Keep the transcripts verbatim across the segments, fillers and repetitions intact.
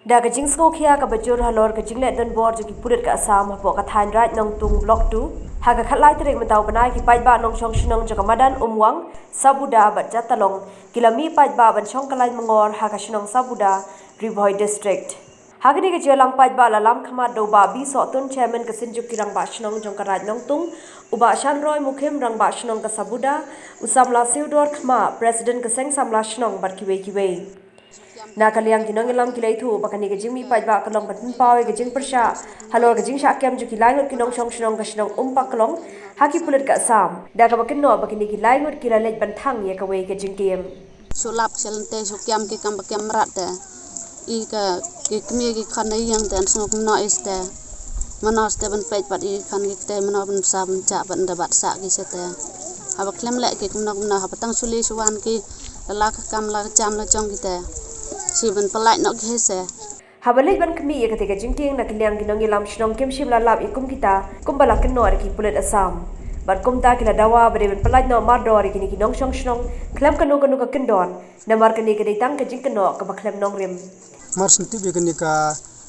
Da ka jingsngewkhia kaba jur halor ka jingleh donbor jong ki pulit ka Assam hapoh ka thaiñ Raid Nongtung Block two, ha ka khatlai tarik mynta u bnai ki paidbah nongshong shnong jong ka madan Umwang, Sabuda bad Jatalong ki la mih paidbah ban shong kyllain mangor ha ka shnong Sabuda, Ri Bhoi District. Ha kane ka jingïalang paidbah la lam khmat da u Bah B Sohtun, Chairman ka Synjuk ki Rangbah Shnong jong ka Raid Nongtung, u Bah Shanroy Mukhim, Rangbah Shnong ka Sabuda, u Samla Siewdor Khmah, President ka Seng Samla Shnong bad kiwei kiwei. Na ka liang ki nongïalam ki la ïathuh ba kane ka jingmih paidbah ka long ban pynpaw ïa ka jingpyrshah halor ka jingshah kem jong ki lai ngut ki nongshong shnong ka shnong Umpa Klong ha ki pulit ka Assam, da kaba kynnoh ba kine ki lai ngut ki la leit ban thang ïa kawei ka jingkieng. Shu lap sha lynte, shu kiam ki kam ba kiam mrad te. I ka, ki kmie ki khon da ïeng te, yn sngew kumno i ste. Mano ste ban peit pat i khon ki te, mano ban bsa ban jah pat, ynda bat sah ki sha te. Haba khlem leh ki kumno kumno, haba tang shu leit shu wan ki, la la ka kam la ka jam la jong ki te. Shi ban pyllait noh ki he se. Haba leit ban khmih ïa kata ka jingkieng, na ka liang ki nongïalam shnong kim shym la lap ïa kum kita, kumba la kynnoh da ki pulit Assam. Bad kumta ki la dawa ba dei ban pyllait noh mardor ïa kine ki nongshong shnong khlem kano kano ka kyndon, namar kane ka dei tang ka jingkynnoh kaba khlem nongrim. Mar shen tip ïa kane ka,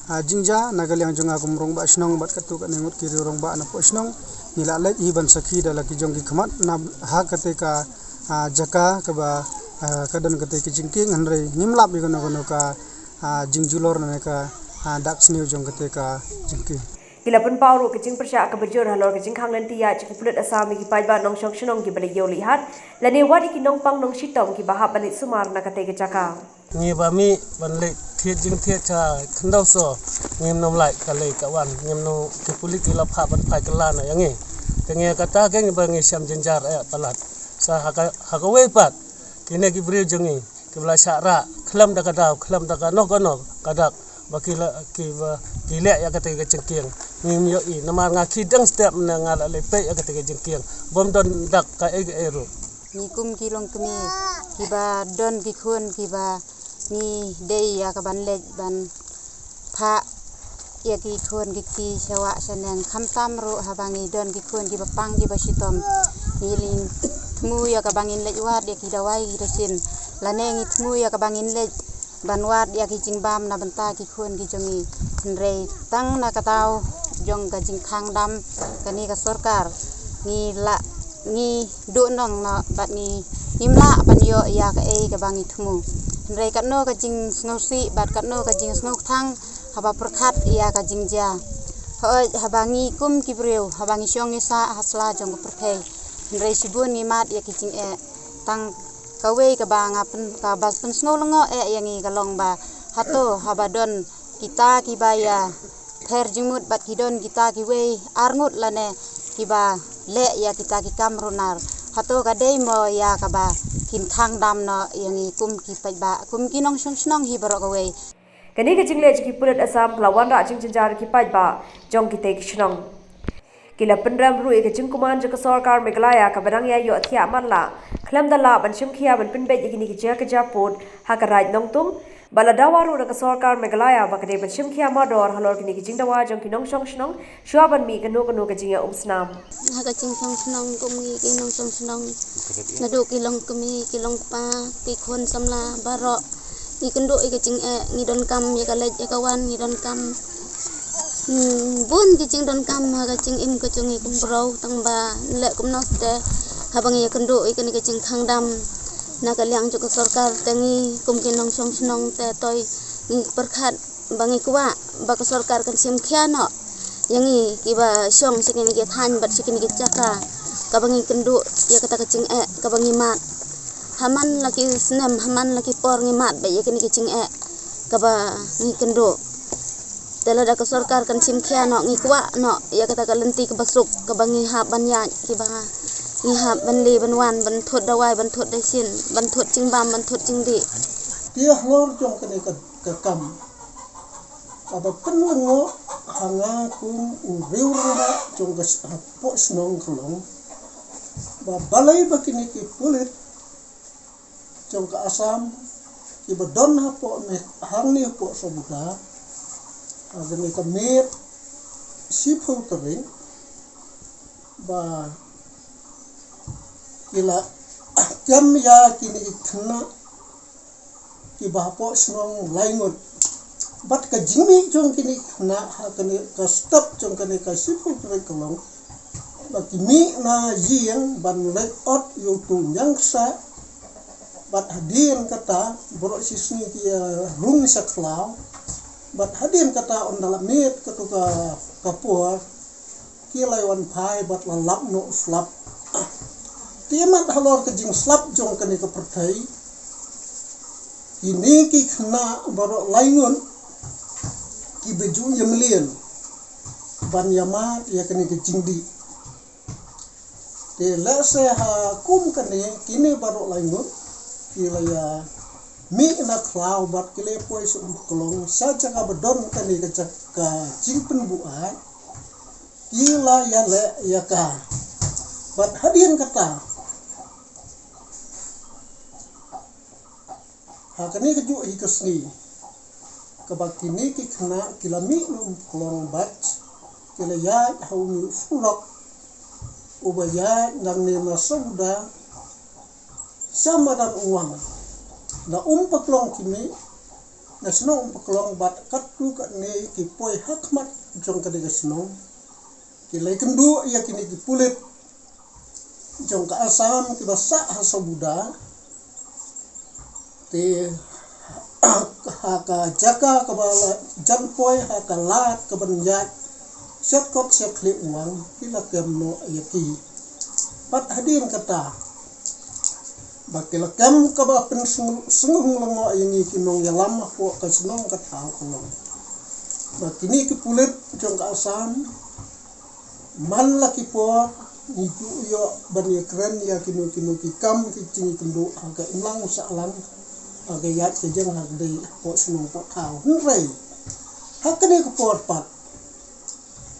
ah, jingjia, na ka liang jong nga kum rangbah shnong bad katto katne ngut ki riew rangbah na poh shnong, ngi la leit hi ban sakhi da la ki jong ki khmat na ha kata ka, ah, jaka kaba, ah, ka don kata ka jingkieng, hynrei ngim lap ïa kano kano ka, ah, jingjulor ne ka, ah, dak sniew jong kata ka jingkieng. Ki la pynpaw ruh ka jingpyrshah kaba jur halor ka jingkhang lynti ïaid jong ki pulit Assam ïa ki paidbah nongshong shnong kiba leit ïew leit hat, lane wat ïa ki nongpang nongshitom kiba hap ban leit sumar na kata ka jaka. Ngi ba mih ban leit thied jingthied sha khyndew soo, ngim nym lait ka leit ka wan, ngim nym, ki pulit ki la phah ban phai kylla na ïa ngi. Te ngi kata ke ngi ba ngi shem jynjar eh palat. Sa ha ka, ha kawei pat, kine ki briew jong ngi kiba la shah rah khlem da ka daw, khlem da kano kano ka dak ba ki la, kiba ki leh ïa kata ka jingkieng. Ngim ïohi namar nga khie dang step ne nga la leit peit ïa kata ka jingkieng, bym don dak kaei kaei ruh. Ngi kum ki longkmie kiba don ki khun kiba ngi dei ïa ka ban leit ban phah ïa ki khun ki kti sha wah sha neng, khamtam ruh haba ngi don ki khun kiba pang kiba shitom. Ngi leit thmu ïa kaba ngin leit wad ïa ki dawai ki dashin, lane ngi thmu ïa kaba ngin leit ban wad ïa ki jingbam na bynta ki khun ki jong ngi. Hynrei tang na ka daw jong ka jingkhang dam kane ka sorkar, ngi la, ngi duh nong noh bad ngi ngim lah ban ïoh ïa kaei kaba ngi thmu. Hynrei katno ka jingsngewsih bad katno ka jingsngewkthang haba pyrkhat ïa ka jingjia. Hooid, haba ngi kum ki briew, haba ngi shong ngi sah ha sla jong ka pyrthei, hynrei shibun ngi mad ïa ki jingeh. Tang kawei kaba nga pyn, kaba pynsngew lyngngoh eh ïa ngi ka long ba hato haba don kita kiba ïa ther jingmut bad ki don kita kiwei arngut lane kiba leh ïa kita ki kam runar, hato ka dei mo ïa kaba kin khang dam noh ïa ngi kum ki paidbah, kum ki nongshong shnong hi baroh kawei. Kane ka jingleh jong ki pulit Assam ka la wanrah jingjynjar ïa ki paidbah jong kitei ki shnong. Ki la pynrem ruh ïa ka jingkuman jong ka sorkar Meghalaya kaba dang ïa ïohthiah matlah khlem da lah ban shim khia ban pynbeit ïa kine ki jaka jia pud ha ka Raid Nongtung. Bad la dawa ruh na ka sorkar Meghalaya ba ka dei ban shim khia mardor halor kine ki jingdawa jong ki nongshong shnong shuwa ban mih kano kano ka jingïaumsnam. Ha ka jingshong shnong kum ngi ki nongshong shnong, naduh ki longkmie, ki longkpa, ki khun samla baroh, ngi kynduh ïa ka jingeh, ngi donkam ïa ka leit ïa ka wan, ngi donkam, hmm, bun ki jingdonkam ha ka jingim ka jong ngi kum briew, tang ba leh kumno te haba ngi ïa kynduh ïa kane ka jingkhang dam na ka liang jong ka sorkar. Te ngi kum ki nongshong shnong te toi ngi pyrkhat ba ngi kwah ba ka sorkar kan shim khia noh ïa ngi kiba shong sha kine ki thaiñ bad sha kine ki jaka kaba ngi kynduh ïa kata ka jingeh kaba ngi mad. Ha man la ki snem, ha man la ki por ngi mad bad ïa kine ki jingeh kaba ngi kynduh. Te lada ka sorkar kan shim khia noh, ngi kwah noh ïa kata ka lynti kaba suk kaba ngi hap ban ïaid, kiba ngi hap ban leh ban wan, ban thut dawai, ban thut dashin, ban thut jingbam, ban thut jingdih. Te halor jong kane ka, ka kam kaba pynlyngngoh ha nga kum u riew rangbah jong ka s-, hapoh shnong ka long ba balei ba kine ki pulit jong ka Assam kiba don hapoh Me-, hangne hapoh Sabuda, ha kane ka miet shiphew tarik, ba ki la kem ïa kine ki khynnah kiba hapoh shnong lai ngut. Bad ka jingmih jong kine ki khynnah ha kane ka step jong kane ka shiphew tarik ka long ba ki mih na ïing ban leit ot ïa uto u ñiangksa. Bad hadien kata baroh shi sngi ki ïa rung sha khlaw. Bad hadien kata ynda la miet kato ka, ka por, ki la wan phai bad la lap noh u slap. Te mat halor ka jingslap jong kane ka pyrthei, kine ki khynnah baroh laingut kiba ju ïa mlien ban ïa mad ïa kane ka jingdih. Te lehse ha kum kane kine baroh laingut ki la ïa mih na khlaw bad ki la poi sha umklong sha jaka ba don kane ka jaka jingpynbuaid. Ki la ïa leh ïa ka. Bad hadien kata, ha kane ka juh hi ka sngi kaba kine ki khynnah ki la mih na umklong bad ki la ïaid ha une u surok uba ïaid nangne na Sobuda sha madan Uwang. Na Umpaklong ki mih, na shnong Umpaklong bad katto katne ki poi ha khmat jong kane ka shnong. Ki la ïakynduh ïa kine ki pulit jong ka Assam kiba sah ha Sobuda. Te ha ka jaka kaba la jan poi ha ka lad kaban ïaid sha kot sha khlieh Uwang, ki la kem noh ïa ki. Bad hadien kata ba ki la kem kaba pynsngewlyngngoh ïa ngi ki nongïalam hapoh ka shnong ka thaw ka long ba kine ki pulit jong ka Assam, man la ki por ngi ju ïoh ban ïakren ïa kino kino ki kam ki jingïakynduh ha ka imlang sahlang, ha ka ïaid ka ïeng, ha ka dei hapoh shnong hapoh thaw. Hynrei ha kane ka por pat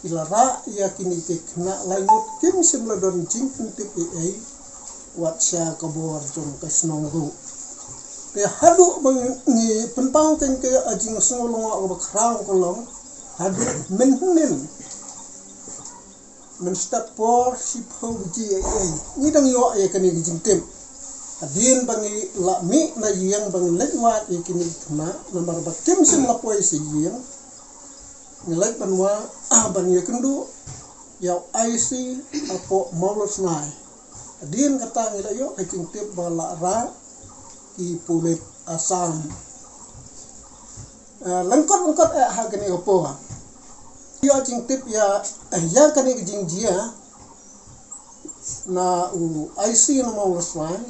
ki la rah ïa kine ki khynnah laingut, kim shym la don jingpyntip ei ei wat sha ka bor jong ka shnong ruh. Te haduh ba ngi pynpaw kein ka jingsngewlyngngoh kaba khraw ka long haduh mynhynnin mynstep por shiphew baje ei ei ngi dang ïoh ïa kane ka jingtip. Hadien ba ngi la mih na ïing ba ngi leit wad ïa kine ki khynnah, namar ba kim shym la poi sha ïing, ngi leit ban wad, ban ïakynduh ïa u I C hapoh Mawlasnai. Hadien kata ngi la ïoh ka jingtip ba la rah ki pulit Assam. Eh, lyngkot lyngkot eh ha kane ka por ïoh jingtip ïa, eh, ïa kane ka jingjia na u I C na Mawlasnai.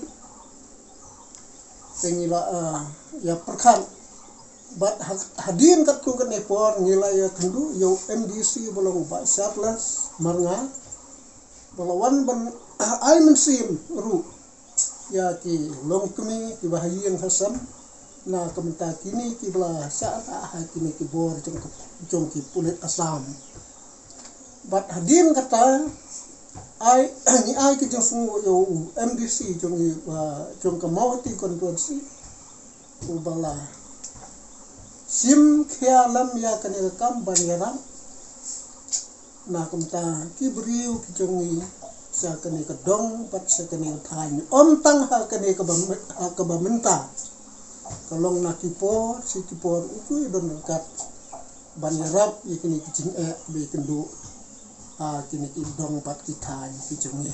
Te ngi la, eh, ïa pyrkhat bad ha-, hadien katto katne por ngi la ïakynduh ïa u M D C ba long u Bah Charles Marngar, ba la wan ban ai mynsiem ruh ïa ki longkmie kiba ha ïing ha sem na ka bynta kine kiba la shah rah ha kine ki bor jong ki, jong ki pulit Assam. Bad hadien kata ai, ngi ai ki jingsngew ïa u M D C jong ngi, ba jong ka Mawhati constituency, uba la shim khia lem ïa kane ka kam ban ïarap na ka bynta ki briew ki jong ngi sha kane ka dong bad sha kane ka thaiñ. Ym tang ha kane kaba my-, ha kaba mynta, ka long na ki por shi ki por u kwah don ryngkat ban ïarap ïa kine ki jingeh ba ïakynduh ha kine ki dong bad ki thaiñ ki jong ngi.